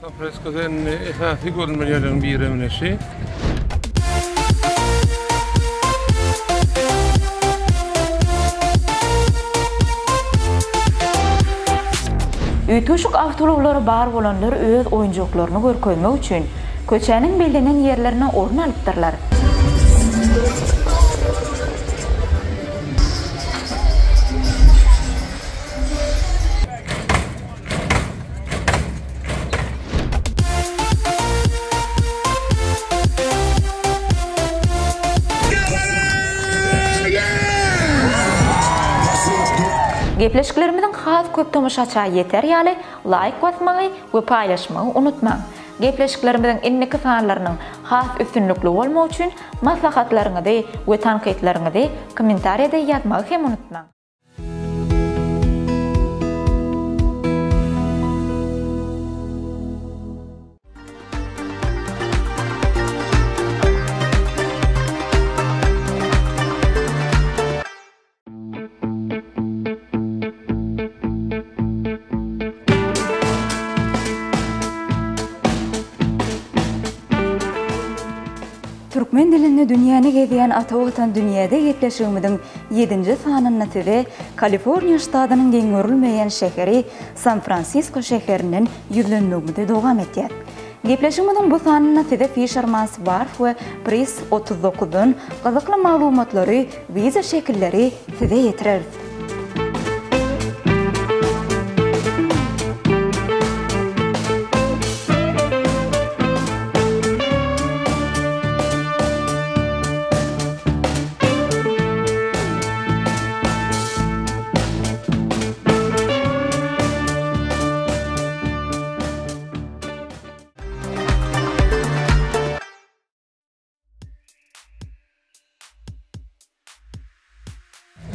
San Fransiskoda indi esasy görünmeli ýerleriň biri mine şi. Üýtgeşik awtoulaglary bar bolanlar öz oýunjaklaryny görkezmek üçin köçäniň bellenen ýerlerine orun alypdyrlar. Gepleşiklerimiziň has köp tomaşaça ýeter ýaly laýk basmagy we paýlaşmagy unutmaň. Gepleşiklerimiziň indiki sanlarynyň has üstünlikli bolmagy üçin maslahatlaryňyzy we tankytlaryňyzy kommentariýada ýazmagy hem unutmaň. Türkmen dilinde dünýäni gezýän Ata Watan dünýäde gepleşigimiziň ýedinji sanynda size Kaliforniýa ştadynyň geň görülmeýän şäheri San-Fransisko şäherinden ýüzlenmegimizi dowam etýäs. Gepleşigimiziň bu sanynda size Fisherman's Wharf we Price 39-dan gyzykly maglumatlary, wideo şekilleri size ýetireris.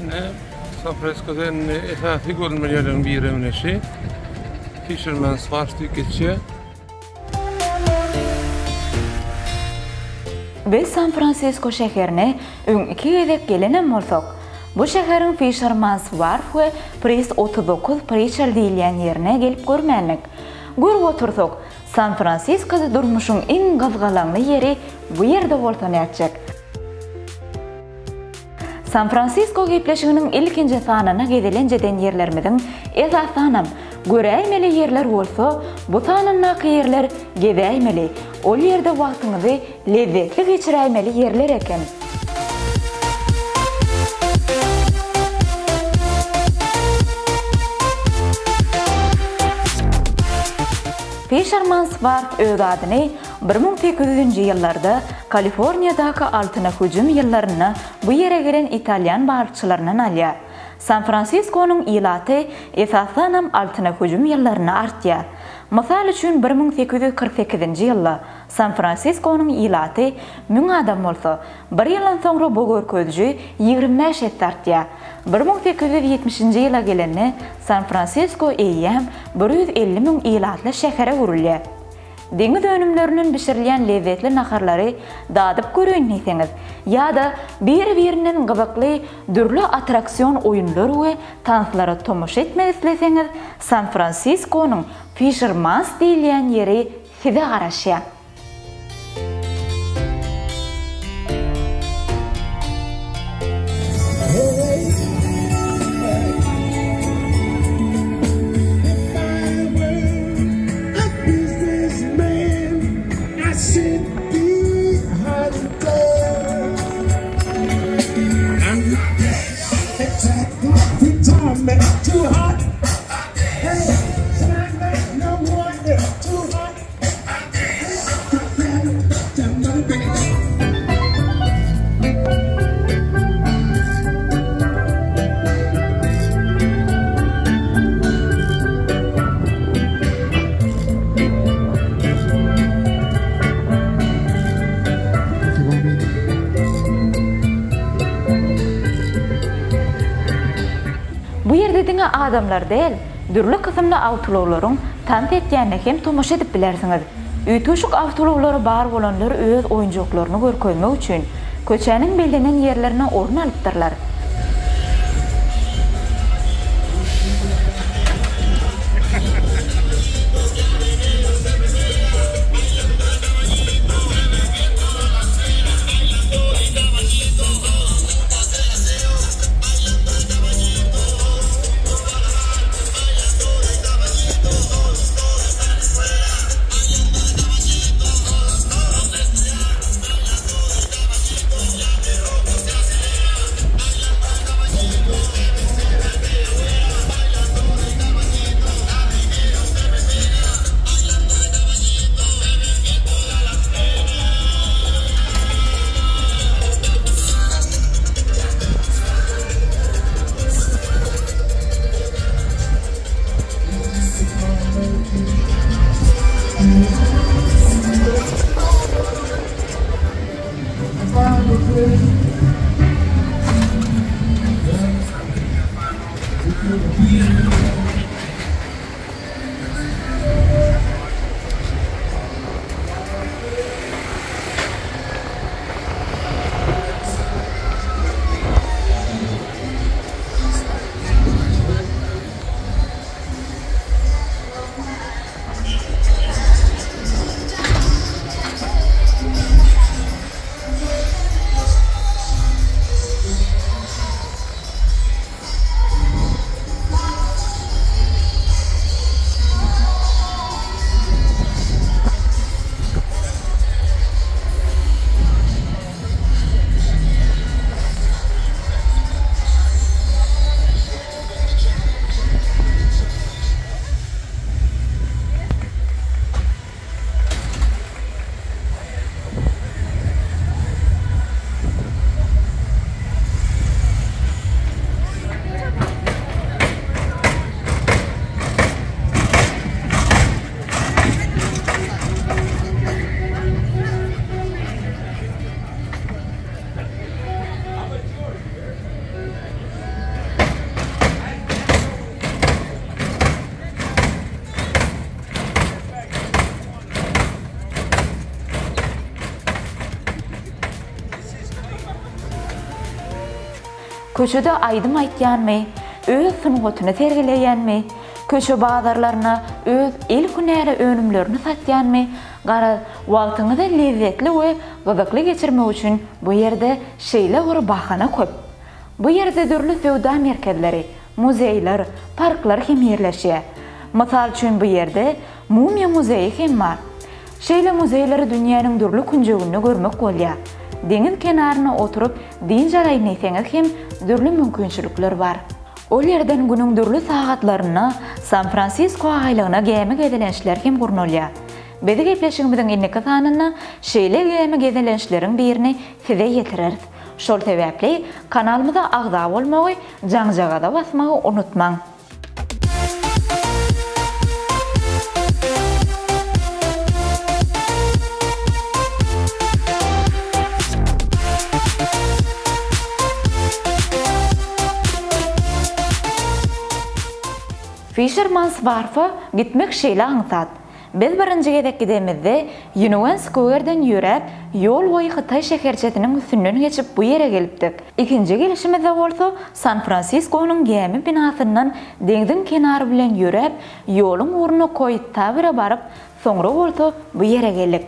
Ine, San Fransiskoda indi esasy görünmeli ýerleriň biri mine şi. Fisherman's Wharf diýip geçýär. Biz San Fransisko şäherine öň iki gezek gelenem bolsak, bu şäheriň Fisherman's Wharf we Priest 39 Priçal diýilýän ýerine gelip görmändik. Görüp otursak, San Fransiskoda durmuşyň iň gyzgalaňly ýeri bu ýerde bolsa nätjek? San Fransisko gepleşiginiň ilkinji sanyna gezelenç eden ýerlerimiziň esasanam göräýmeli ýerler bolsa, bu sanyndaky ýerler gezäýmeli, ol ýerde wagtyňyzy lezzetli geçiräýmeli ýerler eken. Fisherman's Wharf öz adyny 1800-nji ýyllarda Kaliforniýadaky altyna hüjüm ýyllarynda bu ýere gelen italýan balykçylaryndan alýar. San-Fransiskonyň ilaty esasanam altyna hüjüm ýyllarynda artýar. Mysal üçin 1848-nji ýylda San-Fransiskonyň ilaty müň adam bolsa, bir ýyldan soňra bu görkeziji 25 esse artýar. 1870-nji ýyla gelende San-Fransisko eýýäm 150 müň ilatly şähere öwrülýär. Deňiz önümlerinden bişirilýän lezzetli naharlary dadyp göreýin diýseňiz, ýa-da bir-birinden gyzykly dürli attraksion oýunlar we tanslara tomaşa etmek isleseňiz, San-Fransiskonyň Fisherman's diýilýän ýeri Size garaşýar. Bu ýerde diňe adamlar däl, Dürli kysymly awtoulaglaryň tans etýänine hem tomaşa edip bilersiňiz. Üýtgeşik awtoulaglary bar bolanlar öz oýunjaklaryny görkezmek üçin köçäniň bellenen ýerlerine orun alypdyrlar. Köçede aýdym aýtýanmy, öz sungatyny sergileýänmi, köçe bazarlarynda öz el hünäri önümlerini satýanmy, garaz, wagtyňyzy lezzetli we gyzykly geçirmek üçin bu ýerde şeýle bir bahana köp. Bu ýerde dürli söwda merkezleri, muzeýler, parklar hem ýerleşýär. Mysal üçin bu ýerde Mumyýa muzeýi hem bar. Şeýle muzeýleri dünýäniň dürli künjeginde görmek bolýar. Deňiz kenarynda oturyp dynç alaýyn diýseňiz hem dürli mümkinçilikler bar. Ol ýerden günüň dürli sagatlarynda San-Fransisko aýlagyna gämi gezelençleri hem gurnalýar. Biz gepleşigimiziň indiki sanynda şeýle gämi gezelençleriň birini size ýetireris. Şol sebäpli kanalymyza agza bolmagy, jaňjagaza basmagy unutmaň! Fisherman's Wharf-a gitmek şeýle aňsat. Biz birinji gezek gidemizde Ýunuwen Skuwerden ýöräp, ýol boýy hytaý şäherçesiniň üstünden geçip bu ýere gelipdik. Ikinji gelişimizde bolsa San-Fransiskonyň gämi binasyndan deňziň kenary bilen ýöräp, ýoluň ugruna Koit Tawere baryp, soňra bolsa bu ýere geldik.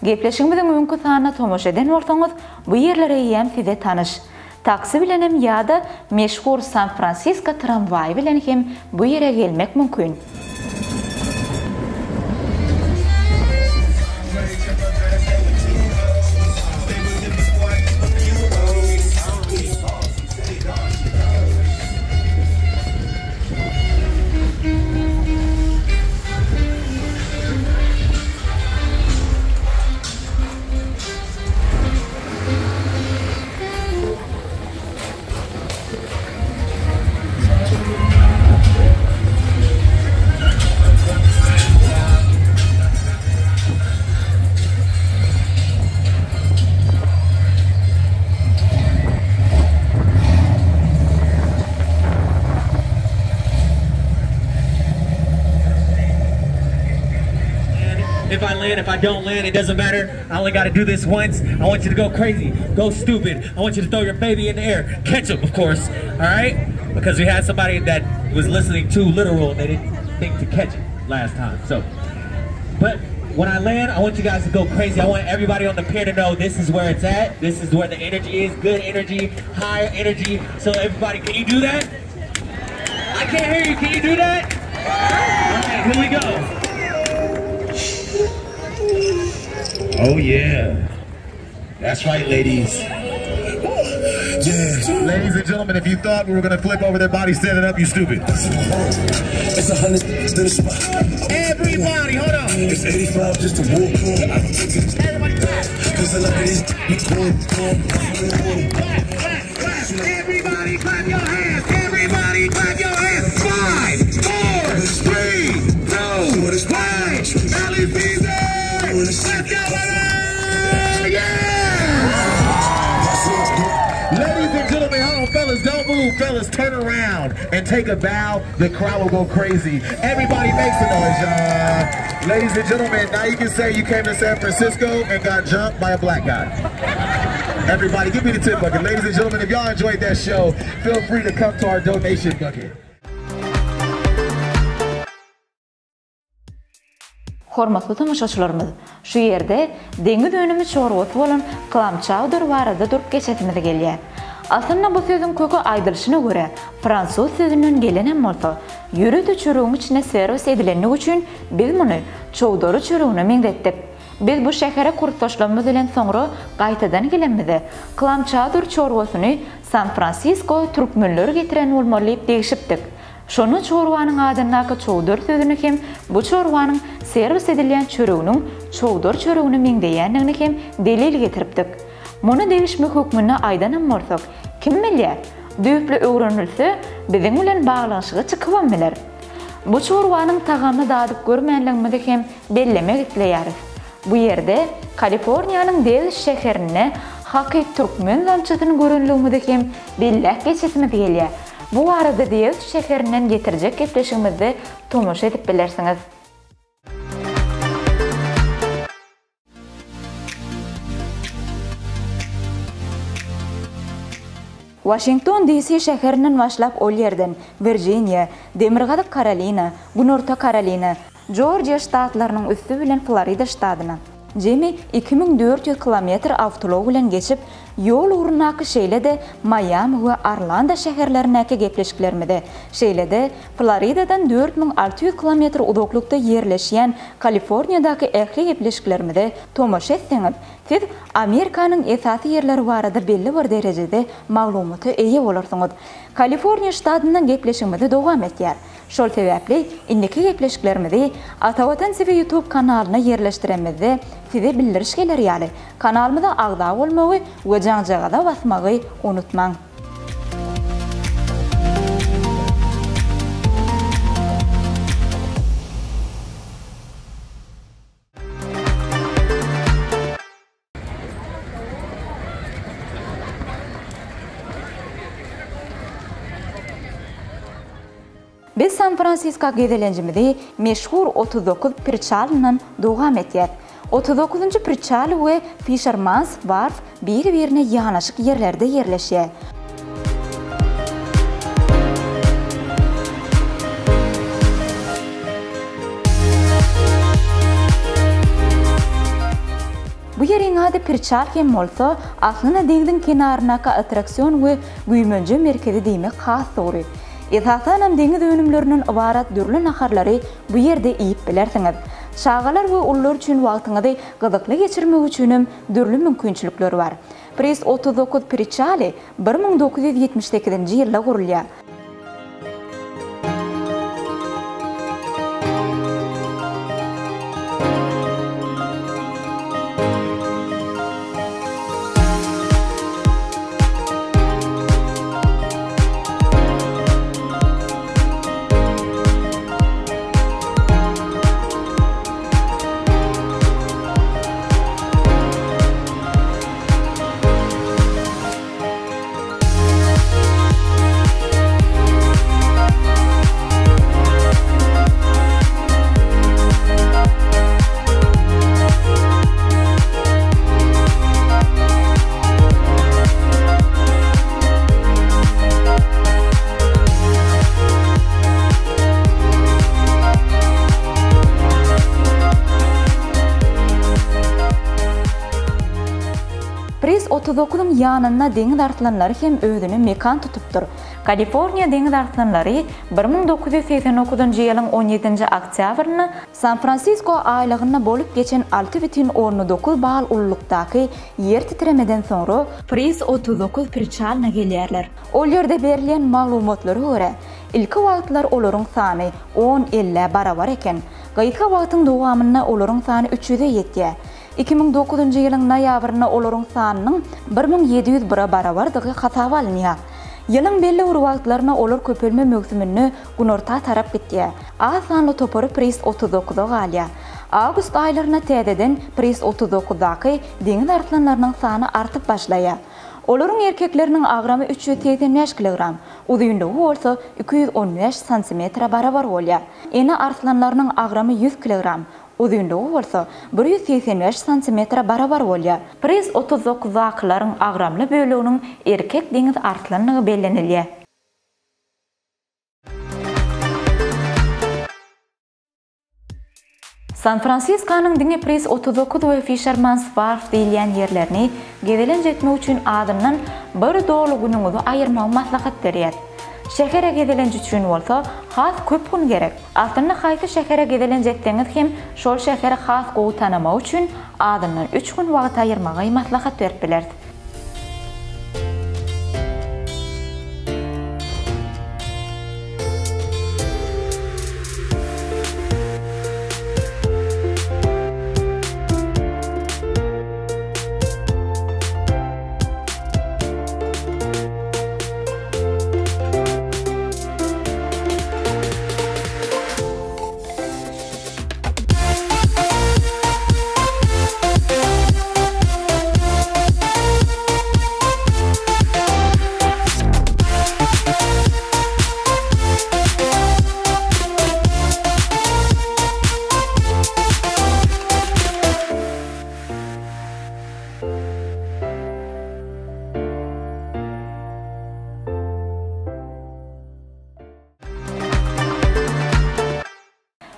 Gepleşigimiziň öňki sanyna tomaşa eden bolsaňyz, bu ýerler eýýäm size tanyş. Taksi bilenem ýa-da meşhur San-Fransisko tramwaýy bilen hem bu ýere gelmek mümkin. If I land, if I don't land, it doesn't matter. I only gotta do this once. I want you to go crazy, go stupid. I want you to throw your baby in the air. Catch him, of course. All right? Because we had somebody that was listening too literal and they didn't think to catch it last time. So, but when I land, I want you guys to go crazy. I want everybody on the pier to know this is where it's at. This is where the energy is. Good energy, higher energy. So everybody, can you do that? I can't hear you. Can you do that? All right, here we go. Oh yeah. That's right, ladies. Yeah. Ladies and gentlemen, if you thought we were gonna flip over their body standing up, you stupid. It's 100 in the spot. Everybody, hold on. It's 85 just to walk on. I don't take it. Everybody clap. Cause I like these going, going, going. Clap, clap, clap. Everybody clap your hands. Everybody clap your hands. 5, 4, 3, 2, 1. Valley Fever. Let's go, baby! Yeah! Ladies and gentlemen, hold on, fellas, don't move. Fellas, turn around and take a bow. The crowd will go crazy. Everybody make some noise, y'all. Ladies and gentlemen, now you can say you came to San Francisco and got jumped by a black guy. Everybody, give me the tip bucket. Ladies and gentlemen, if y'all enjoyed that show, feel free to come to our donation bucket. Hormatly tomaşaçylarymyz, şu ýerde deňiz önümi çorbasy bolan klam çauder barada durup geçesimiz gelýär. Aslynda bu sözüň köki aýdylyşyna görä, fransuz sözünden gelenem bolsa, ýörite çöregiň içinde serwis edilenligi üçin biz muny çowdary çöregine meňzetdik. Biz bu şähere kursdaşlarymyz bilen soňra gaýtadan gelenimizde, klam çauder çorbasyny San-Fransisko türkmenleri getiren bolmaly diýip degşipdik. Şonda çorbanyň adyndaky çowdur sözüni hem bu çorbanyň serwis edilýän çöreginiň çowdur çöregine meňzeýändigini hem delil getiripdik. Muny degişme hökmünde aýdanam bolsak, kim bilýär, düýpli öwrenilse, biziň bilen baglanyşygy çykybam biler. Bu çorbanyň tagamyny dadyp görmänligimizi hem bellemek isleýäris. Bu ýerde Kaliforniýanyň Dewis şäherinde haky türkmen zamçasyny görenligimizi hem belläp geçesimiz gelýär. Bu barada Dewis şäherinden getirjek gepleşigimizde tomaşa edip bilersiňiz. Waşington DC şäherinden başlap ol ýerden Wirjiniýa, Demirgazyk Karolina, Günorta Karolina, Jorjiýa ştatlarynyň üsti bilen Florida ştadyna, jemi 2400 kilometr awtoulag bilen geçip, ýol ugrundaky şeýle-de Maýami we Orlando şäherlerindäki gepleşiklerimize, şeýle-de Floridadan 4600 kilometr uzaklykda ýerleşýän Kaliforniýadaky ähli gepleşiklerimize tomaşa etseňiz, siz Amerikanyň esasy ýerleri barada belli bir derejede maglumata eýe bolarsyňyz. Kaliforniýa ştatyndan gepleşigimizi dowam etýär. Şol sebäpli indiki gepleşiklerimizi Atavatan TV YouTube kanalyna ýerleşdiremizde size bildiriş geler ýaly kanalymyza agza bolmagy we jaňjagaza basmagy unutmaň. Biz San-Fransisko gezelenjimizi meşhur 39 priçalyndan dowam etýäs. 39-njy priçal we Fisherman's Wharf biri-birine ýanaşyk ýerlerde ýerleşýär. Bu ýeriň ady Priçal hem bolsa, aslynda deňziň kenaryndaky attraksion we güýmenje merkezi diýmek has dogry. Esasanam deňiz önümlerinden ybarat dürli naharlary bu ýerde iýip bilersiňiz. Çagalar we ulular üçin wagtyňyzy gyzykly geçirmek üçinem dürli mümkinçilikler bar. Priz 39 priçaly 1978-nji ýylda gurulýar. Priz 39-yň ýanynda deňiz arslanlary hem özüne mekan tutupdyr. Kaliforniýa deňiz arslanlary 1989-njy ýylyň on ýedinji oktýabrynda San-Fransisko aýlagynda bolup geçen 6,9 bal ululykdaky ýer titremeden soňra Priz 39 priçalyna gelýärler. Ol ýerde berilýän maglumatlara görä, ilki wagtlar olaryň sany on-ellä barabar eken. Gysga wagtyň dowamynda olaryň sany üç ýüze ýetýär. 2009-njy ýylyň noýabrynda olaryň sanynyň 1701-e barabardygy hasaba alynýar. Ýylyň belli bir wagtlarynda olar köpelme möwsüminde günorta tarap gitýär. Az sanly topary Priest 39-a galýar. Awgust aýlarynda täzeden Pris 39 daky deňiz arslanlarynyň sany artyp başlaýar. Olaryň erkekleriniň agramy 385 kilogram, uzynlygy bolsa 215 santimetre barabar bolýar. Ene arslanlarynyň agramy 100 kilogram, uzynlygy bolsa 185 santimetre barabar bolýar. Pris 39 dakylaryň agramly böleginiň erkek deňiz arslandygy bellenilýär. San-Fransiskonyň diňe Pris 39 we Fisherman's Wharf diýilýän ýerlerini gezelenç etmek üçin azyndan bir doly günüňizi aýyrmagy maslahat berýäs. Şähere gezelenç üçin bolsa has köp gün gerek. Aslynda haýsy şähere gezelenç etseňiz hem şol şäheri has gowy tanamak üçin azyndan üç gün wagt aýyrmagy maslahat berip bileris.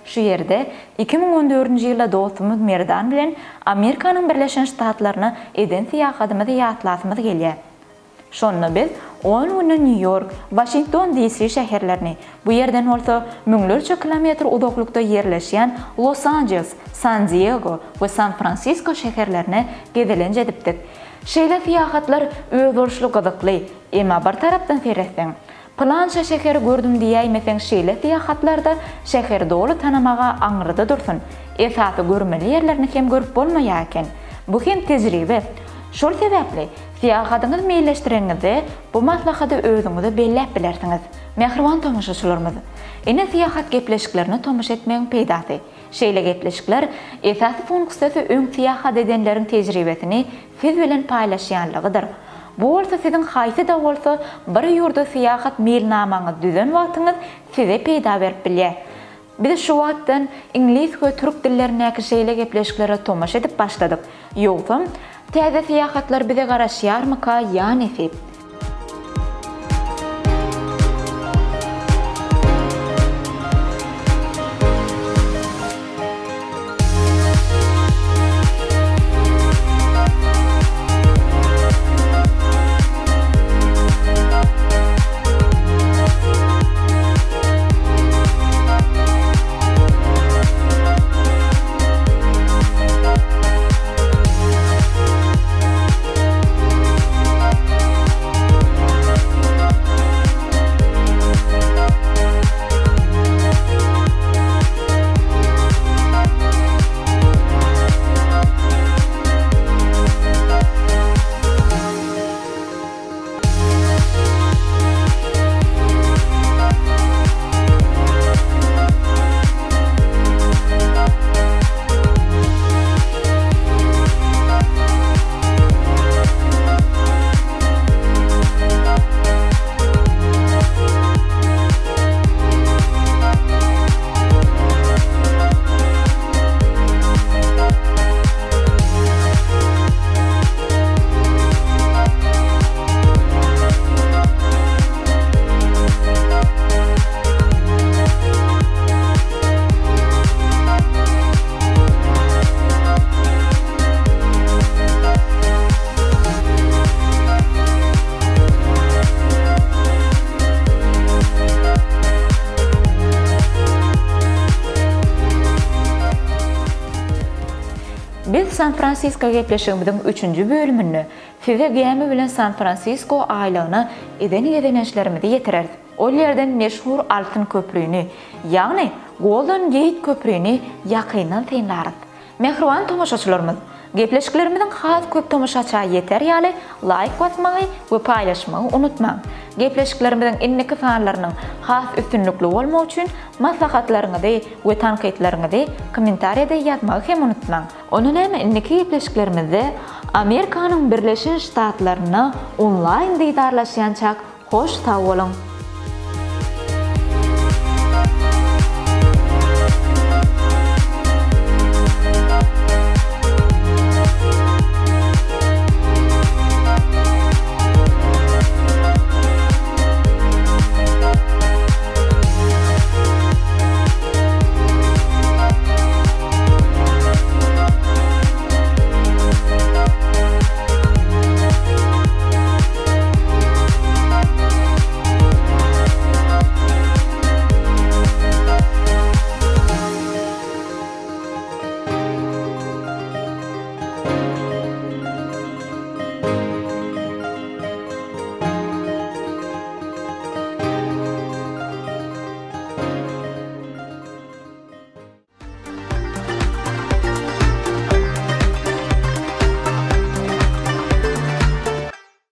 Şu ýerde 2014-nji ýylda dostumyz Merdan bilen Amerikanyň Birleşen Ştatlaryna eden syýahatymyzy ýatlasymyz gelýär. Şonda biz on günde Nýu-Ýork, Waşington DC şäherlerini, bu ýerden bolsa müňlerçe kilometr uzaklykda ýerleşýän Los-Anjeles, San-Diego we San-Fransisko şäherlerine gezelenç edipdik. Şeýle syýahatlar özboluşly gyzykly, emma bir tarapdan seretseň, Pylança şäheri gördüm diýäýmeseň şeýle syýahatlarda şäheri doly tanamaga aňryda dursun, esasy görmeli ýerlerini hem görüp bolmaýar eken. Bu hem tejribe. Şol sebäpli, syýahatyňyzy meýilleşdireniňizde bu maslahaty özüňize belläp bilersiňiz. Mähriban tomaşaçylarymyz! Ine syýahat gepleşiklerine tomaşa etmegiň peýdasy. Şeýle gepleşikler esasy funksiýasy öň syýahat edenleriň tejribesini siz bilen paýlaşýanlygydyr. Bu bolsa siziň haýsy-da bolsa bir ýurda syýahat meýilnamaňyzy düzen wagtyňyz size peýda berip bilýär. Biz şu wagtdan iňlis we türk dillerindäki şeýle gepleşiklere tomaşa edip başladyk. Ýogsam, täze syýahatlar bize garaşýarmyka ýa nesip? Biz San-Fransisko gepleşigimiziň üçünji bölüminde size gämi bilen San-Fransisko aýlagyna eden gezelençlerimizi ýetireris. Ol ýerden meşhur Altyn köprüni, ýagny Golden Geýt köprüni ýakyndan synlarys. Mähriban tomaşaçylarymyz! Gepleşiklerimiziň has köp tomaşaça ýeter ýaly laýk basmagy we paýlaşmagy unutmaň! Gepleşiklerimiziň indiki sanlarynyň has üstünlikli bolmagy üçin maslahatlaryňyzy we tankytlaryňyzy kommentariýada ýazmagy hem unutmaň! Onda näme indiki gepleşiklerimizde Amerikanyň Birleşen Ştatlarynda onlaýn didarlaşýançak hoş sag boluň!